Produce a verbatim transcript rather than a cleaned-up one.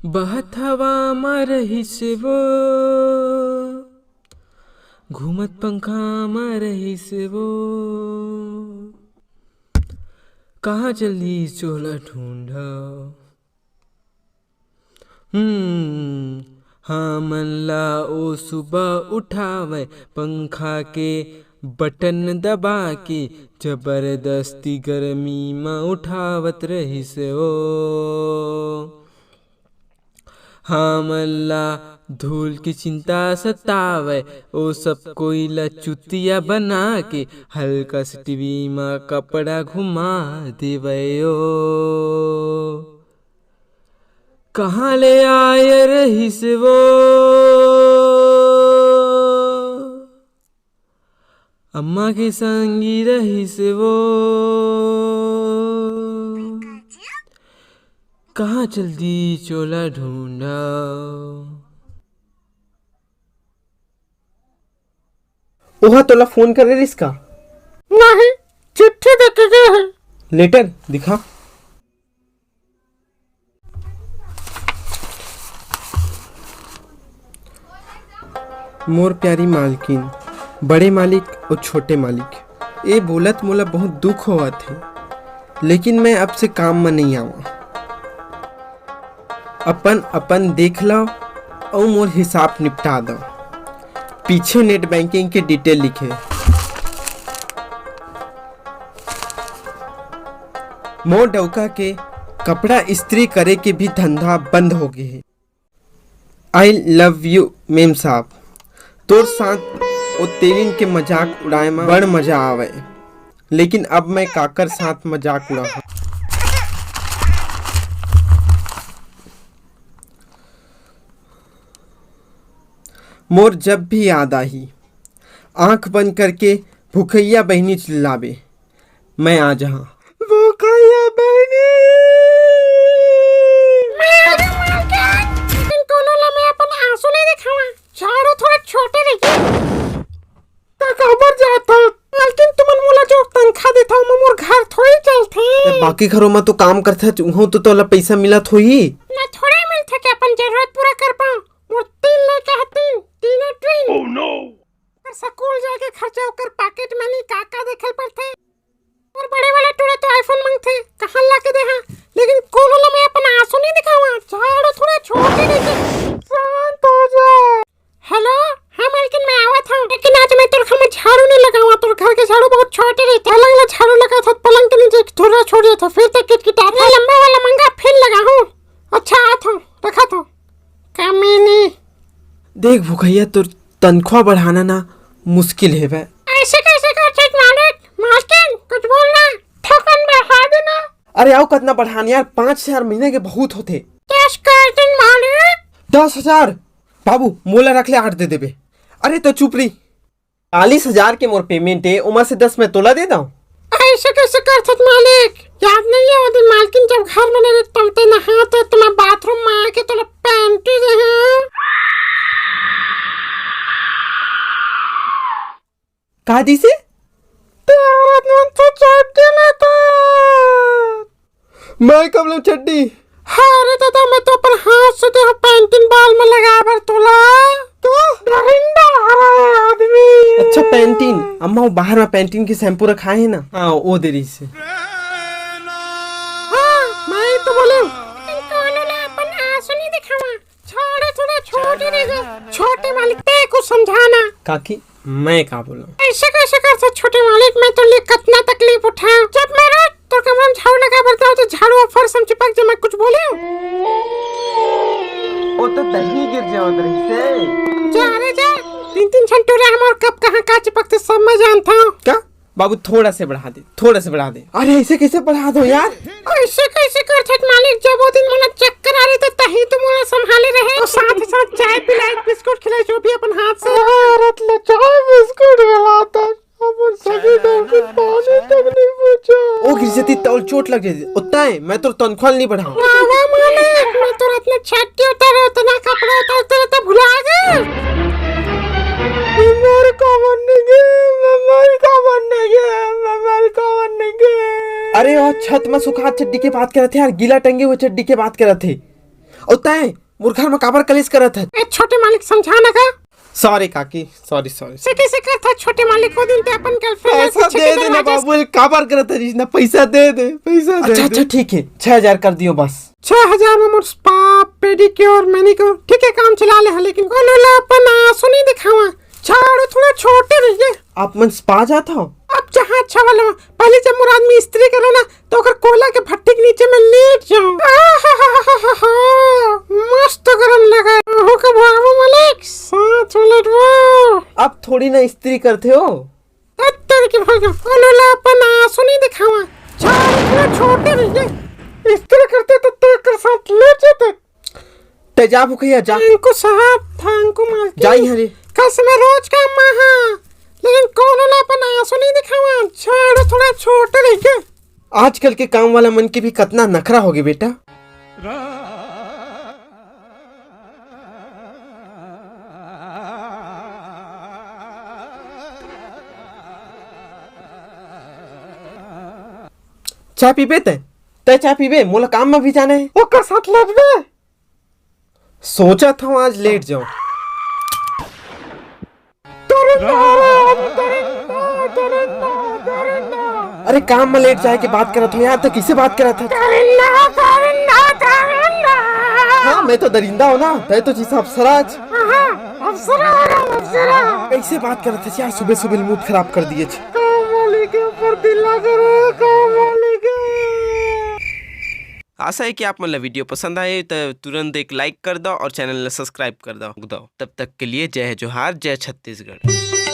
बहत हवा म रहिस वो, घूमत पंखा म रहिस वो। कहाँ चल दिस ओला ढूंढव? हम्म, हमन ला ओ सुबह उठावय, पंखा के बटन दबा के, जबरदस्ती गर्मी म उठावत रहिस ओ। हमन ला धूल के चिंता सतावय, ओ सब कोई ला चुतिया बना के, हल्का से टीवी म कपड़ा घुमा देवय ओ। कहाँ ले आय रहिस वो? अम्मा के संगी रहिस वो। कहाँ चल दिस ओला ढूंढव? ओहा तोला फोन करे रिस का? नहीं, चिट्ठी दे के गे हे। लेटर दिखा। मोर प्यारी मालकिन, बड़े मालिक अउ छोटे मालिक, ए बोलत मोला बहुत दुख होवत हे, लेकिन मैं अब से काम म नइ आवां। अपन अपन देख लव अउ मोर हिसाब निपटा दव। पीछे नेट बैंकिंग के डिटेल लिखे। मोर डउका के कपड़ा इस्त्री करे के भी धंधा बंद हो गे हे। I love you मेम साहब। तोर साथ ओ तेलिन के मजाक उड़ाए म बड़ मजा आवय, लेकिन अब मैं काकर साथ मजाक उड़ाहूं? मोर जब भी याद आही, आंख बंद करके भुखैया बहिनी चिल्लाबे, मैं आ जहां। भुखैया बहिनी। मैं आ रही हूँ, मालकिन। लेकिन कोनो ला मैं अपन आंसू नहीं दिखावा। झाड़ू थोड़ा छोटे रहिथे। त काबर जात हस? मालकिन, तुमन मोला जो तनखा देथव, ओमा मोर घर थोड़ी चलथे। ए, बाकी घरों म तो काम करथे, उहों तो तोला पैसा मिलत होही। ना, थोड़े मिलथे के अपन जरूरत पूरा कर पाऊं। मोर तीन लइका हे, तीन, तीनों twin। Oh no! ओकर स्कूल जाए के खर्चा, ओकर pocket money, का का देखे ल पड़थे। मोर बड़े वाला टूरा तो iPhone मांगथे, कहां ला के देहा, लेकिन कोनो ला मैं अपन आंसू नहीं दिखावा, झाड़ू थोड़ा छोटे रहिथे। शांत हो जा। Hello, हां मालकिन, मैं आवत हूं, लेकिन आज मैं तोर घर में झाड़ू नहीं लगावा, तोर घर के झाड़ू बहुत छोटे रहिथे। पलंग ला झाड़ू लगाथंव, पलंग के नीचे एक धुर्रा छोड़ देथंव, फिर तक किटकिटाथे। लंबा वाला मंगा, फिर लगाहूं। अच्छा, आत हूं, रखत हूं। कमीनी। देख भुखैया, तोर तनख्वाह बढ़ाना ना मुश्किल हेवय। ऐसे कैसे करथस मालिक? मालकिन, कुछ बोल ना। थोकन बढ़ा देना। अरे अउ कतना बढ़ान यार, पाँच हजार महीना के बहुत होथे। दस कर दिन मालिक। दस हजार? बाबू, मोला रख ले, आठ दे देबे। अरे त चुप रही। चालीस हजार के मोर payment हे, ओमा से दस मैं तोला दे दंव। ऐसे कैसे करथस मालिक? याद नहीं हे ओ दिन मालकिन जब घर में नहीं तब ते नहात हे, त मैं bathroom में आके तोला panty दे हंव। का दिसे? ते औरत मन से चड्डी लेथस। मैं कब लेंव चड्डी? अरे दादा, मैं तो अपन हाथ से देहंव panty बाल में लगाए बर तोला। तो डरिंदा हरे आदमी। अच्छा, panty। अम्मा, वो बाहर में panty के shampoo रखाए हे ना? हां, वो दे रहिसे। हां, मैं तो बोलेंव। कोनो ला अपन आंसू नहीं दिखावा। झाड़ू थोड़ा छोटे रहिथे। छोटे मालिक, ते कुछ समझाना। काकी, मैं का बोलंव? ऐसे कैसे करथस छोटे मालिक? मैं तोर लिए कतना तकलीफ उठाएंव। जब मैं रोज तोर कमरा में झाड़ू लगाए बर जांव, त झाड़ू अउ फर्श में चिपक जाय, मैं कुछ बोलेंव? ओ तो दही गिर जावत रहिसे। जा रे जा, तीन तीन झन टूरा हमर कब कहां का चिपकथे, सब मैं जानथंव। का? बाबू, थोड़ा से बढ़ा दे, थोड़ा से बढ़ा दे। अरे, ऐसे कैसे बढ़ा दो यार? ऐसे कैसे करथस मालिक? जब वो दिन मोला चक्कर आ रहे थे, तही तो मोला संभाले रहे। और साथ ही साथ चाय पिलाए, बिस्कुट खिलाए, जो भी अपन हाथ से। औरत ला चाय बिस्कुट खिलाता, अपन सगे डर के पानी तक नहीं पूछा। ओ गिरजती, तौल चोट लग जाती। उतना है, मैं तो तनख्वाह नहीं बढ़ाऊँ। बाबा मालिक, मैं तो इतना छाती उतारे, उतना कपड़ा उतारे, तेरे तो भुला गए। मर का बनने के, मर का बनने के, मर का बनने के। अरे, वो छत में सुखा चड्डी के बात करत हे यार, गीला टंगे हुए चड्डी के बात करत हे। ओ तैं मोर घर में काबर कलेश करत हस? ए छोटे मालिक, समझा ना का? सॉरी काकी, सॉरी सॉरी। से कइसे करत हस छोटे मालिक? ओ दिन ते अपन गर्लफ्रेंड पैसा दे दे ना बाबू, काबर करत हस ना? पैसा दे दे, पैसा दे अच्छा दे। अच्छा ठीक है, छह हजार कर दियो बस। छह हजार में मोर स्पा, पेडिक्योर, मैनिक्योर, ठीक है, काम चला ले हा, लेकिन कोनो ला अपन आंसू नहीं दिखावा। झाड़ू थोड़ा छोटे रहिए। आप मन स्पा जात हो? अब जहाँ अच्छा वाला, पहले जब मोर आदमी इस्त्री करे ना, तो ओकर कोला के भट्टी के नीचे में लेट जाओ। आहाहाहा, मस्त गरम लगा। ओहो के बाबू मालिक, साथ में लेटवा। आप थोड़ी ना इस्त्री करते हो। अत्तर के भर कोनो ला अपन आंसू नहीं दिखावा। झाड़ू थोड़ा छोटे रहिए। इस्त्री करते तो तेकर साथ लेट जाते। तैं जा भुकैया, जा। थैंक यू साहब, थैंक यू मालकिन। जा इहाँ रे। कल से मैं रोज काम में हाँ, लेकिन कोनो ला अपन आंसू नहीं दिखावा। झाड़ू थोड़ा छोटे रहिए। आजकल के काम वाला मन के भी कतना नखरा होगे बेटा। चाय पीबे तैं? तैं चाय पीबे? मोला काम में भी जाना है। ओकर साथ लड़बे? सोचत हूँ आज लेट जाऊं। अरे काम में लेट जाए के बात करत हो यार, तो किसे बात करत है? हाँ, मैं तो दरिंदा हूँ ना, तैं तो जैसा अप्सरा। अप्सरा, अप्सरा। कैसे बात करत है यार, सुबह सुबह मूड खराब कर दिए छे। आशा है कि आप मन ला वीडियो पसंद आए तो तुरंत एक लाइक कर दो और चैनल ला सब्सक्राइब कर दो। तब तक के लिए जय जोहार, जय छत्तीसगढ़।